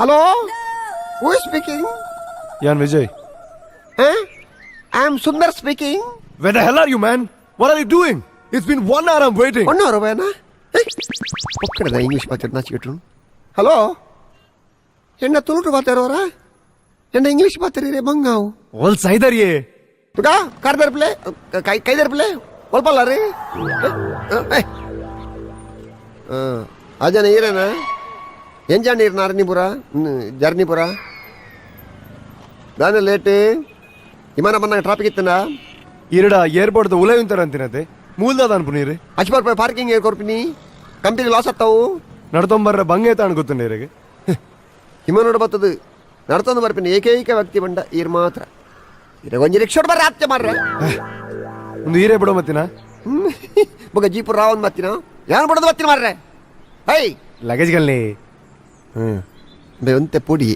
Hello, who speaking? ಯಾನ್ Vijay. I am Sundar speaking. Where the hell are you, man? What are you doing? It's been one hour, I'm waiting. One hour ಬೇನಾ? ಪೊಕ್ಕಡೆದ English ಮಾತಾಡ್ ನಾಚಿಕೆಟ್ಟು. Hello, ಎಣ್ಣ ತುಳುಟು ಮಾತಾಡೋರ, ಎಣ್ಣ English ಮಾತಾಡಿರೆ ಬಂಗಾವು. ಆಲ್ ಸೈದರ್ ಯೇ. ತುಕಾ car ದರ್ಪಲೆ, ಕೈ ಕೈ ದರ್ಪಲೆ ಒಲ್ಪಲ್ಲ ರೀ. ಅಜನ ಈರೇನ ಎಂಜಾಂಡ ಈರ್ ನಾರಣಿಪುರ ಜರ್ನಿಪುರ ದಾನೆ ಲೇಟ್? ವಿಮಾನ ಬಂದಾಗ ಟ್ರಾಫಿಕ್ ಇತ್ತನ? ಈರಡ ಏರ್ಪೋರ್ಟ್ ಉಲೈ ಉಂತಾರ ಅಂತಿನತೆ, ಮೂಲ್ದಾದ ಅನ್ಪುನೀರು. ಅಚ್ಬರ್ ರೂಪಾಯಿ ಪಾರ್ಕಿಂಗ್ ಕೊರ್ಪಿನಿ, ಕಂಪನಿ ಲಾಸ್ ಆಗ್ತಾವು. ನಡ್ತೊಂಬರ್ರ ಬಂಗೇ ತಾಣ್ ಗೊತ್ತುಂಡ ಈರೆಗೆ. ಹಿಮನೋಡು ಬತ್ತದು ನಡ್ತೊಂದು ಬರ್ಪಿನಿ ಏಕೈಕ ವ್ಯಕ್ತಿ ಬಂಡ ಈರ್ ಮಾತ್ರ. ಇರ ಒಂಜಿ ರಿಕ್ಷಾ ಬರ್ರ ಆತ್ಯ ಮಾರ್ರೆ. ಒಂದು ಈರೇ ಬಿಡೋ ಮತ್ತಿನ. ಬೊಕ ಜೀಪು ರಾವನ್ ಮತ್ತಿನ, ಯಾನ್ ಬಿಡೋದು ಮತ್ತಿನ ಮಾರ್ರೆ. ಹೈ. ಲಗೇಜ್ ಗಲ್ಲಿ. ಹ್ಮ್ ಬೇ ಒಂತೆ ಪೊಡಿ.